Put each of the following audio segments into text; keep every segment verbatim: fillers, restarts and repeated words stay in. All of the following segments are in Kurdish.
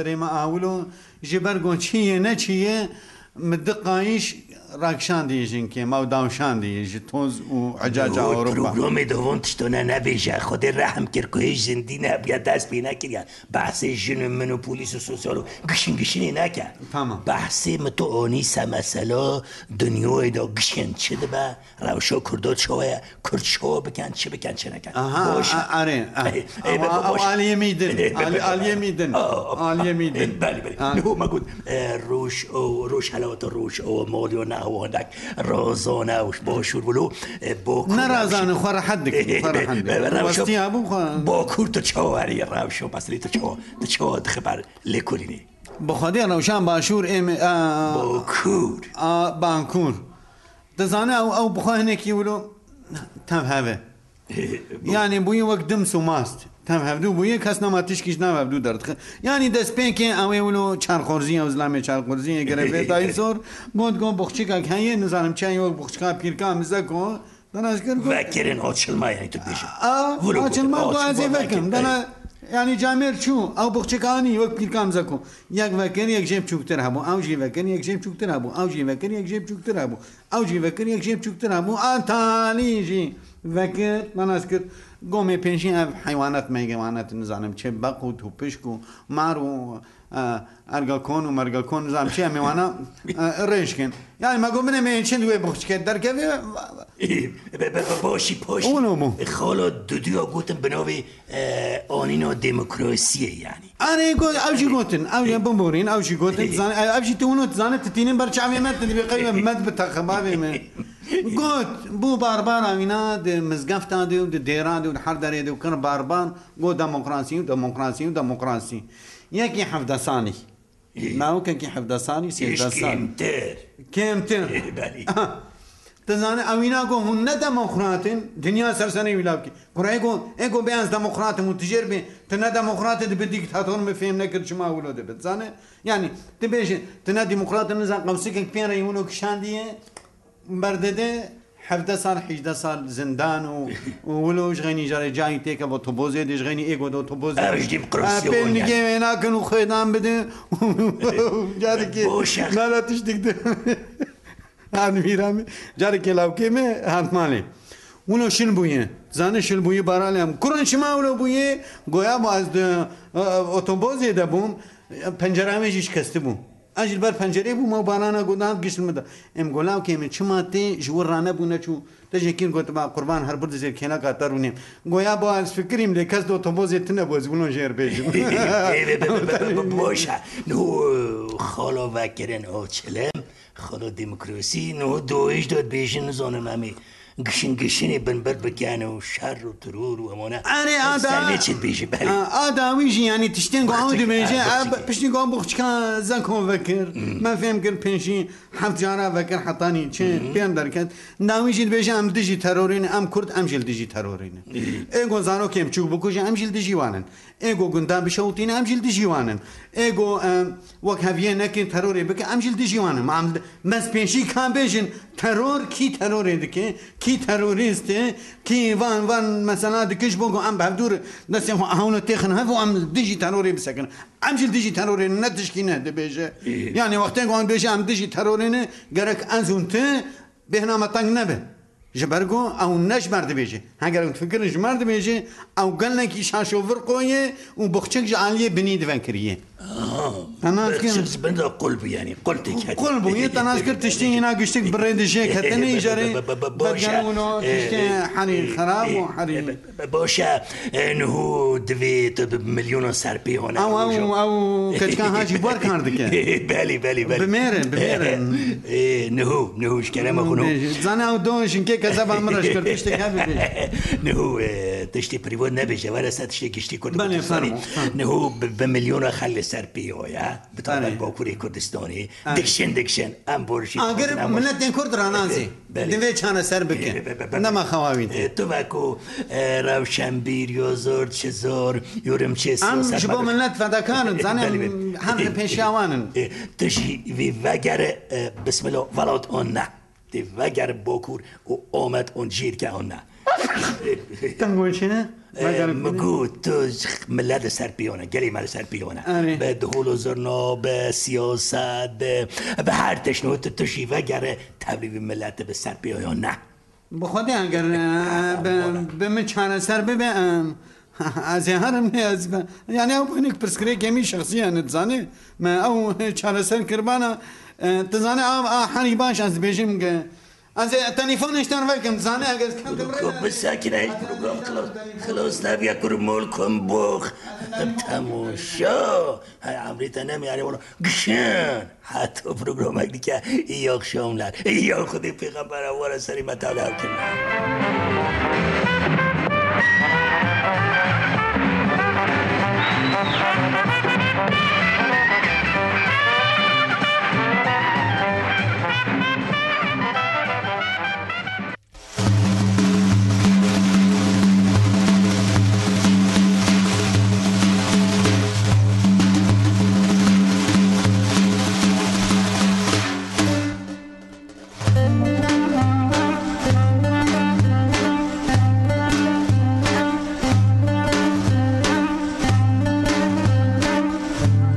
Rêma awilo ji ber go çi ye ne çi ye, mi di qayîş rakşandî jinkê me û dawşandî ji toz û ecaca Ewropa. Programê de van tiştane nebêje. Xwedê rehm kir ku hêj zindî nebûye, dest pê nekiriye. Behsê jin û min û polîs û sosyal û gişin gişinê neke. Tamam. Behsê mi tu anî se mesela dinyayê de gişin çi dibe? Rewşa Kurda çawa ye? Kurd çawa bikin, çi bikin, çi nekin? Aha, Baş e. a-, erê, e. Ê, ê, Ama be, be, ew baş. aliyê me din. Ê, be, be, Alî-, be, be. aliyê me din. Oh. Aliyê me din. Ê, belê, belê. Ha. Niho me got, e, roj, o, roj helata roj, o, maliyo ne, o, nek. Razane, o, başûr wilo, e, bo Ne Kurda razane, bişî. xwe rehet dikin, xwe rehet dikin. Be, be, rewşa Westiya bû xwe. Bakur tu çawa erî, rewşa Basrî tu çawa, tu çawa dixiber lêkolînê. Bi Xwedê rewşan başûr êm, a, Bakur. a, Bakur. Dizane ew, ew bi xwe hinekî wilo tev hev e. Yanî bûyî wek dims û mast. Tev hevdû bûyî, kes nema tişkî ji nav hevdû derdixe. Yanî destpêkê ew ê wilo çarxorzî, ew zilamê çarxorzî yê girevê dayî zor. Got, got, buxçikek heye, nizanim çi heye, wek buxçika pîrka mizeko. Dana ez kir got. Vekirin açılma yani tu dibêjî. A, Vilo açılma gotin, got ez ê açılma vekim. vekin. Dana, yanî camêr çû, ew buxçika anî, wek pîrka mizeko. Yek vekir, yek jê biçûktir hebû. Ew jî vekir, yek jê biçûktir hebû. Ew jî vekir, yek jê biçûktir hebû. Ew jî vekir, yek jê biçûktir hebû. A talî jî vekir, me nas kir. Gomê pêşî ev heywanat, meywanat, nizanim çi, beq û tûpişk û mar û, e, ergelkon û mergelkon, nizanim çi, em ê wana, e, rêj kin. Yani me got, min ê me çi di wê boxçikê derkevê? Be, be, be, başî, başî. Wilo bû. Xala duduya gotin bi navê, e, anîna demokrasiyê yani. Erê, got, ew jî gotin. Ew jî biborîn, ew jî gotin. Dizane, ew, ev jî tu wilo dizane, tu tînin ber çavê me, tu dibê qey me dibi texe bavê me. Got, bû barbara wîna di mizgefta de û di dêra de û di her derê de û kir barbar, got demokrasî û demokrasî û demokrasî. Yekî hevde salî. Ê. Mewkekî hevde salî, sêzdeh sal. Kêmtir. Kêmtir. Ê, belê. Aha. Dizane, ew îna ku hûn ne demokrat in, dinya ser serê wî lav kir. Kura ê ku, ê ku bê ez demokrat im û tu jêr bê, tu ne demokrat î, dibe dîktator, min fêm nekir çima wilo dibe. Dizane, yanî, tu bêje, tu ne demokrat î, niza qewsikek pê re yê wilo kişandiye, berdide, hevdeh sal, hejdeh sal zindan û, û wilo ji xeynî jarê cayî têke bi otobozê de, ji xeynî ê ku di otobozê Ev ji demokrasiyê Pêl wan nigê yani. wê nakin û xêdan bide. Carekê Boş e. nala tiştik de. Hanî vîra me. Carekê lawkê me hat malê. Wilo şil bûye. Zane şil bûye baralê em. Kurin şima wilo bûye. Goya bu ez di, e, otobozê de bûm. Pencera me jî şikesti bû. Ez ji li ber pencereyê bûm, ew barana got, hat gişt min de. Em got, lawkê min, çima tê ji wir ranebû neçû? Te jê kîn got, ba qurban her bir dizê kêleka te rûnê. Goya ba ez fikirîm lê kes di otobozê tune bû, ez wilo jê re bêjim. Ê, be, be, be, be, be, boş e. Niho xalo vekirin o çilim, xalo demokrasî, niho doyij dot bêjin nizanim em ê gişin gişinê binbir bikin û şer û teror û emane. Erê, Em ada, ser nê çi dibêjin, belê. a, ada wî jî, yanî tiştên ku ew Buxçik, dibêje, ha, ev buxçik. piştî ku ew buxçika zeko vekir. Hmm. Me fêm kir pêşî heft cara vekir hetanî çi Hmm. pêr derket. Da wî jî dibêje, em dijî terorê ne, em Kurd, em jî li dijî terorê ne. Hmm. Ê ku zarokê biçûk bikuje, em jî li dijî wan in. Ê ku gunda bişewitîne, em jî li dijî wan in. Ê ku, em, wek heviyê nekin terorê bike, em jî li dijî wan in. Ma em, me pêşî ka bêjin teror, kî terorê dike, kî terorîst e, kî van, van mesela dike ji bo ku em bi hevdû re destê xwe hewle têxin hev û em li dijî terorê bisekin. Em jî li dijî terorê ne, ne tişkî ne dibêje. Ê. Yani wextê ku em bêje em dijî terorê ne, gerek ez û tu bêhna me teng nebe. Ji ber ku ew ne ji me re dibêje. Heger em difikirin ji me re dibêje, ew gelekî şaşovirqo ye û buxçik ji aliyê binî divekiriye. Aha. Te nas kir? Bi, bi, bi, qul bû yani, qul tê ketiye. Qul bû, yê te nas kir tiştî yîna giştik bi rê dijê ketine, îcarê Be, be, be, be, baş e. bedgel wilo Ê, tiştê ê, herî ê, xerab ê, û herî ê, be, be, be, baş e. Ê, niho divê tu bi milyona ser pê hone Ew, ew, roja. ew keçika ha jî bar kar dike. Belê, belê, belê. Bimêrin, bimêrin. Ê, niho, niho ji kerema xwe niho. Bêje. Zane ew do jinkê kezeba min re ji kir tiştek hebe bêje. Niho, e, tiştê prîvat nebêje, were ser tiştê giştî Kurd Belê, Kurdistanê. fermo, fermo. Niho bi, bi milyona xelê ser pê haya. Bi taybet Erê. Bakurê Kurdistanê. Erê. Dikşin, dikşin. Em borşî Agir dixwazin, em borşî miletên Kurd ranazê. Belê. Divê çareser bike. Be, be, be, be, be. Nema xewa wî tê. E, tu veko, e, rewşenbîr, yo zor, çi zor, yorum çi Em siyaset ji bo mebir. milet fedakar in, zanin Belê, belê. her pêşiya wan in. E, tu jî vî vegere, e, bismillah, velat on ne. Tê veger Bakur û Amed on jêr ke on ne. Tango çi ne? Ee, Bakalım. Min got, tu ji millet li ser piyona, gelê me li ser piyona. Erê. Bi hol û zurna, bi siyaset, bi, bi her tişt, tu, tu jî vegere tevlî vî milletê bi ser piyona ne. Bi Xwedê eger, e, bi, bi min çareser bibe, e, ez ê herim lê ez be. Yani ew hinek pirsgirêkê min şexsî ye, dizanî. Me ew çareser kiribana, e, dizanî, a, a herî baş ez dibêjim ke ez ê telefonê ji te re vekim, dizanî, eger ez kendim Program rê bisekine, hiç program xilas, xilas nebiye, kurmol kum box. Temaşa. Hey, emrê te nemiyane, wala gişin. Heta programek dike, iyi akşamlar. Ya Xwedê pêxembera were serî me tade hevkirine.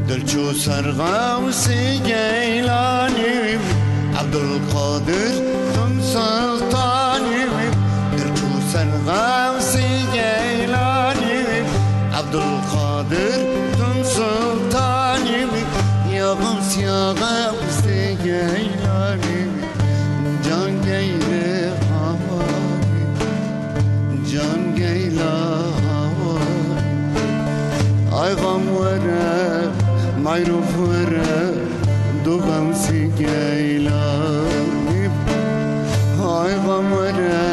Dilçû ser Xewsê Geylanî, Ebdulqadir Tim Sultanî. Dilçû ser Xewsê Geylanî, Ebdulqadir Tim Sultanî. Ya Xews, ya Xewsê Geylanî. Can geyle havarî, can geyla havarî. Ay xam were, mayruf were, du Xewsê Geylanî. Ay xam were,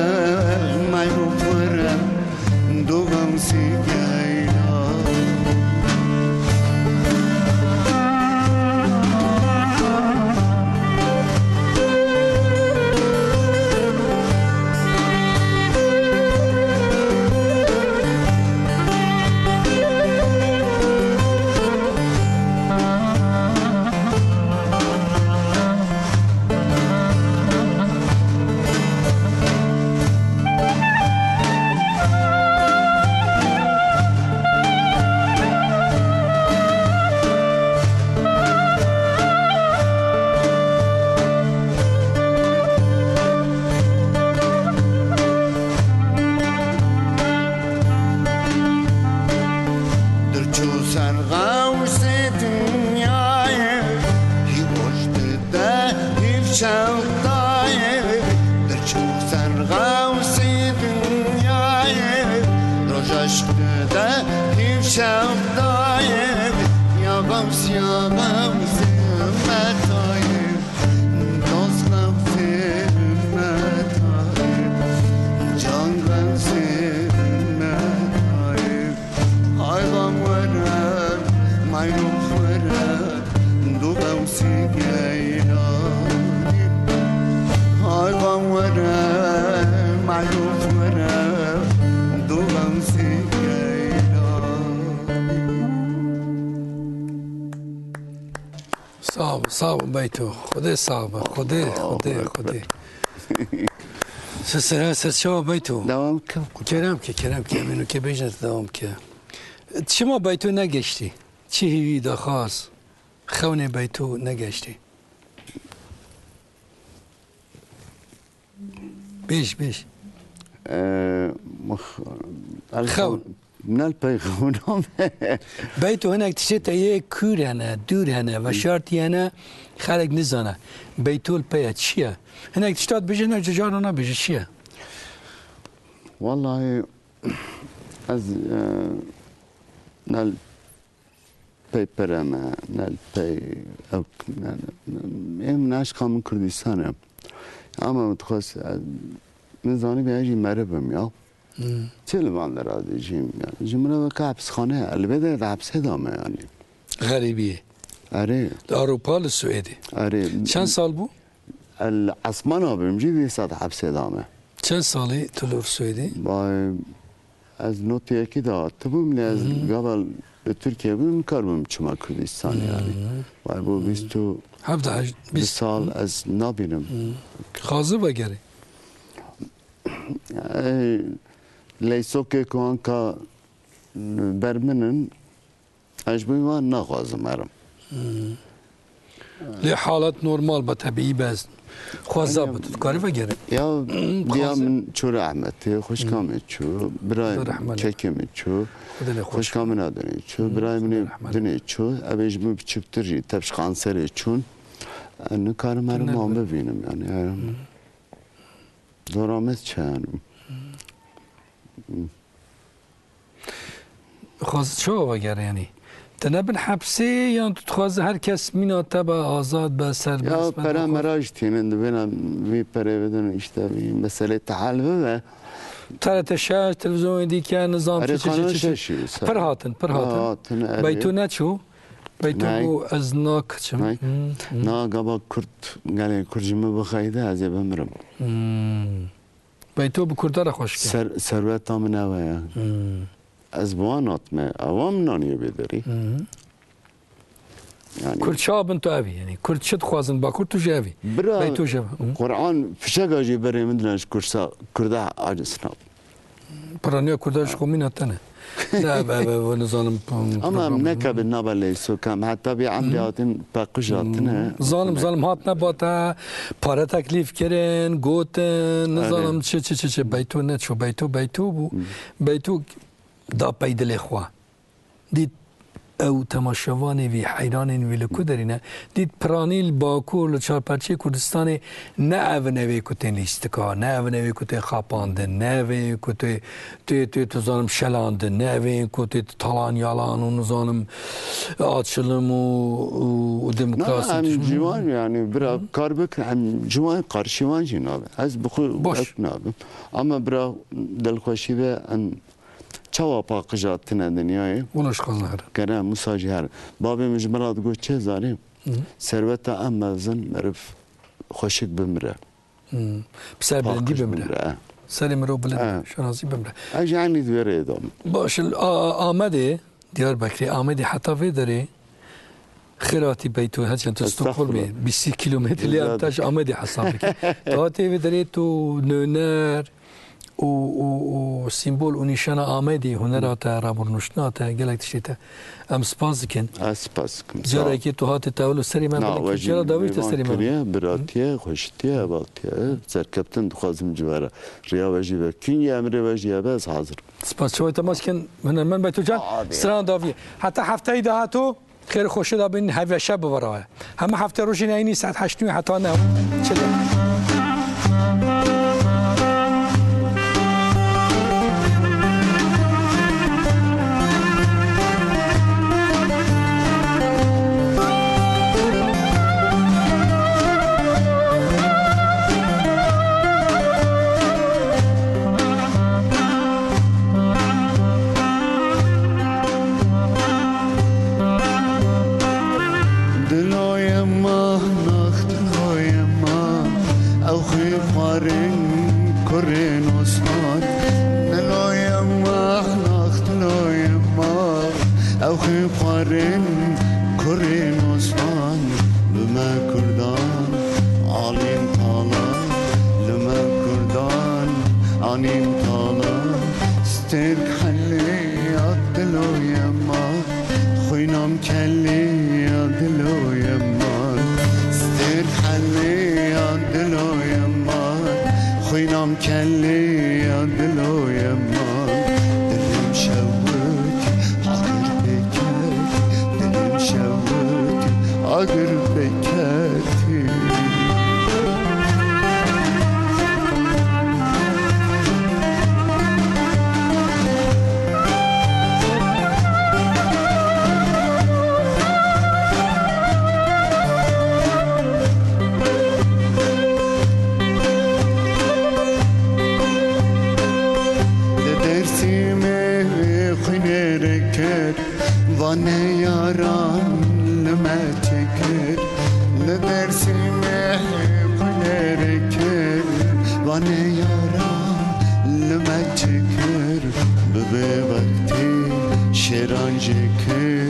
mayruf were, du Xewsê Geylanî. Dilçû ser Xewsê dinyayê, hîv roj dide, hîv şev dayê. Dilçû ser Xewsê dinyayê, roj eşq dide, hîv şev dayê. Ya Xews, ya Xewsê me tayê. Dost Xewsê me tayê, can Xewsê me tayê. Ay xam were, mayruf were, du Xewsê Geylanî. Ay xam were, mayruf were, du Xewsê Geylanî. Sağ ol, sağ ol Beyto. Xwedê sağ be. Xwedê, Xwedê, Xwedê. Ser, ser, ser çawa Beyto? Devam ke. Kerem ke, kerem ke. Min ke bêjin, devam ke. Çima Beyto negeştî? Çi hîvî daxwaz? Xewnê Beyto negeştî. Bêj, bêj. Ee, mux-, Xewn. Nel pey xewnam. Beyto hinek tiştê te yê kûr hene, dûr hene, veşartî hene, xelek nizane. Beyto li pey e, çi ye? Hinek tişta dibêje, hinek carna nabêje, çi ye? Wallahî, ez, e, nel pey pere me, ne li pey ew, ne, ne, ne, êm ne eşqa min Kurdistan e. Ama min dixwest, e, min zanîbû ez jî merivim ya. Hmm. Çi li van dera dijîm yani. Ji min re weke hepsxane ye. Elbede di hepsê de me yani. Xerîbiyê. Erê. Li Ewropa, li Swêdê. Erê. Çend sal bû? El Esmana bim jî vê sed hepsê dame. Çend salî tu li Swêdê? Bay, ez notê yekî de hatibûm, lê ez Mhm. gava li Tirkiye bûm, nikaribûm çima Kurdistan yani. Mhm. Bay, bu Mhm. bîst û Hevdeh, du bîst. sal Mhm. ez nabînim. Mhm. Xazi vegerî? Ey, Leysokê ku anka ber min in, ez ji bo wan naxwazim herim. Lê halet normal be, tebîî be, ez xweza be, tu dikarî vegerî. Ya diya min çû rehmetê, xwişka min çû, birayê min, kekê min çû, xwişka min a dinê çû, birayê min ê dinê çû, ev ê ji min biçûktir jî, tev ji kanserê çûn. Ez nikarim herim wan bibînim, yani. Zor Ahmet çayanım. Xwaz çawa vegere, yanî? Te ne bin hepsê, yan tu dixwaze her kes mîna te be, azad be, serbest be? Ya pera mera jî tênin, divêna vî perê bidin, işte vî meselê te hel bibe. T R T şeş, televîzyonê dîke, nizam çi çi çi çi. Pir hatin, pir hatin. Beyto neçû? Beyto bû ez nakiçim. Na gava Kurd, gelê Kurd ji min bixeyde, ez ê bimirim. Beyto bi Kurda re xweş ke. Serweta min ew e. Ez bi wan hatime. Ewan min aniye bê derî. Kurd çawa bin tu evî? Yanî Kurd çi dixwazin Bakur tu jî evî. Bira Beyto jî evî. Quran fişeka jî berê min dine ji Kursa, Kurda aciz nabim. Piraniya Kurda ji xwe mîna te ne. Ne, be, be, be, nizanim. Ama em nekevin nava leysoka, em heta vê emrê hatin paqij hatine. Zalim, zalim hat nebate, pare teklîf kirin, gotin, nizanim çi, çi, çi, çi, Beyto neçû, Beyto, Beyto bû. Beyto da pey dilê xwe. Dît ew temaşevanê vî, heyranên vî li ku derî ne? Dît piranî li Bakur, li çarperçeyê Kurdistanê ne ev in evê ku tên lîstika, ne ev in evê ku tên xapandin, ne ev ê ku tê, tê, tê, tu zanim şelandin, ne ev ê ku tê talan yalan û nizanim açilim û, û, û demokrasi. Na, em ciwan, yani bira kar bikin, em ciwan karşî wan jî nabin. Ez bi xwe wek nabim. Ama bira dilxweşî be em Çawa paqija tine dinyayê? Wilo ji xwe zehir. Gere Musa jî her. Babê min ji min re digot, çi zarê? Serweta em mezin meriv xweşik bimire. Bi serbilindî bimire. Serê mirov bilind, şanazî bimire. Ez jî enî di vê rê de me. Baş, Amedê, Diyarbekirê, Amedê heta vê derê Xêratî Beyto, heçend tu Stockholmê bîst kilometre lê em te ji Amedê hesab bike. Tu hatê vê derê tu nûner û, û, û sîmbol û nîşana Amedê, hunera te, rabornuştina te, gelek tiştê te. Em spas dikin. Ez spas dikim. Carekê tu hatê te wilo serê me bilind kir. Cara dawî te serê me. Kiriye, biratiye, xweştiye, hevaltiye. Serkeftin dixwazim civara. Riya we jî be. Kîngî emrê we jî hebe ez hazir. Spas. Çawa te maç kin, hunermend Beyto can. Siran daviye. Heta hefteyê dahato. Xêr û xweşê de bin, hevya şev bi we re ye. Heme hefte rojên eynî saet heşt nû heta ne. Çi de? Diloyê ma, nax diloyê ma, ew xwî xwarin kurên Osman. Diloyê ma, nax diloyê ma, ew xwî xwarin kurên Osman. Bi me Kurdan alîn tala, li me Kurdan anîn tala. Stêrk helê ya diloyê ma, xwînam kelê ya diloyê ma. Stêrk helê ya diloyê ma, xwînam kelê ya diloyê ma. Dilim şewit agir pê ket, dilim şewit agir pê ketî. Li Dêrsîmê xwînê rê kir, va neyaran li me çi kir. Li Dêrsîmê xwînê rê kir, va neyaran li me çi kir. Bi vê wextê şêran jê kir,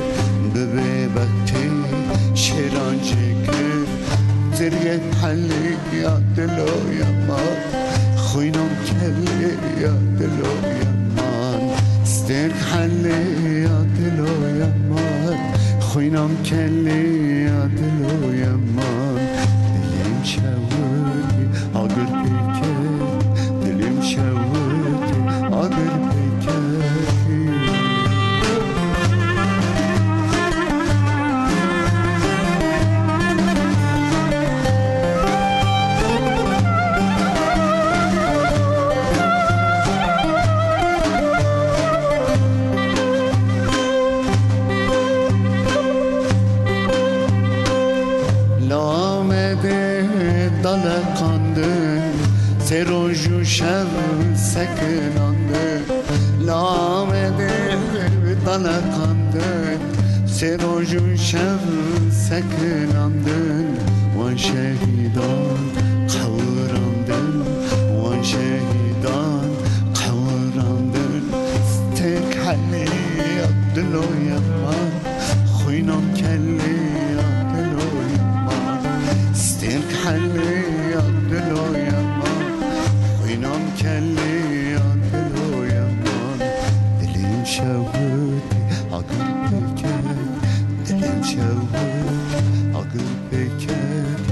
bi vê wextê şêran jê kir. Tirgê helê ya diloyê ma, xwînam kelê ya diloyê ma. Êk helê ya diloya man, xwînam kelê ya diloya man. Dilêm şewitî agir pêket, dilêm şewitî agir pêketî. Li Amedê daleqandin, sê roj û şev sekinandin. Li Amedê daleqandin, sê roj û şev sekinandin. Wan şehîdan qewirandin, wan şehîdan qewirandin. Stêrk helê ya diloya man, xwînam kelê ya diloya man. Stêrk helê ya diloya man, xwînam kelê ya diloya man. Dilêm şewitî agir pêket, dilêm şewitî agir pêket.